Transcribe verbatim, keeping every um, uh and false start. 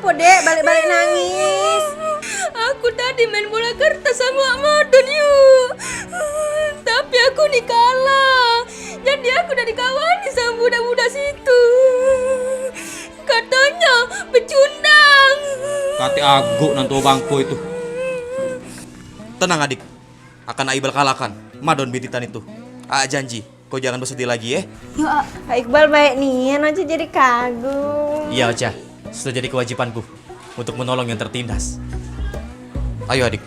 Apo, Dek, balik-balik nangis? Aku tadi main bola kertas samo Wak Madon, yuk. Tapi aku ni kalah. Jadi aku dak dikawani samo budak-budak situ. Katonyo becundang. Kate agok nang tuo bangko itu. Tenang, Adik. Akan Aibal kalahkan Madon bititan itu. Aa janji, kau jangan bersedih lagi, eh. Yo, Ak. Kak Iqbal baik nian, Ocha jadi kagum. Iya, Ocha. Sudah jadi kewajibanku untuk menolong yang tertindas. Ayo, Adik.